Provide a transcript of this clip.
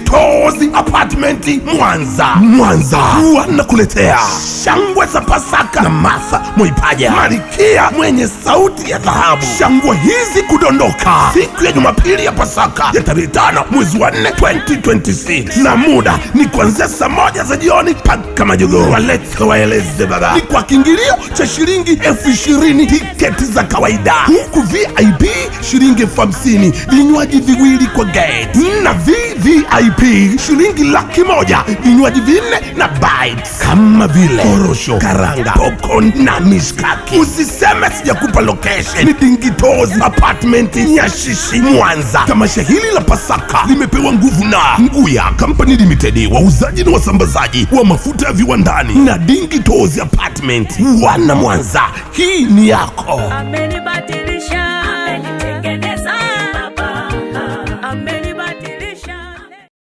Dingitozi Apartment Mwanza. Mwanza wanakuletea shangwe za Pasaka na Martha Mwaipaja, malkia mwenye sauti ya dhahabu. Shangwe hizi kudondoka siku ya Jumapili ya Pasaka ya tarehe 5 mwezi wa 4 2026, na muda ni kuanzia saa 1 za jioni mpaka majogoo. Walete waeleze baba, ni kwa kiingilio cha shilingi 20,000 tiketi za kawaida, huku VIP shilingi 50,000, vinywaji viwili kwa gate, na VVIP shilingi 100,000, vinywaji 4 na bites kama vile korosho, karanga, popcorn na mishkaki. Usiseme sijakupa location. Ni Dingitozi Apartment Nyashishi, Mwanza. Tamasha hili la Pasaka limepewa nguvu na Nguya Company Limited, wauzaji na wasambazaji wa mafuta ya viwandani, na Dingitozi Apartment. Wana Mwanza, hii ni yako. Amenibadilisha.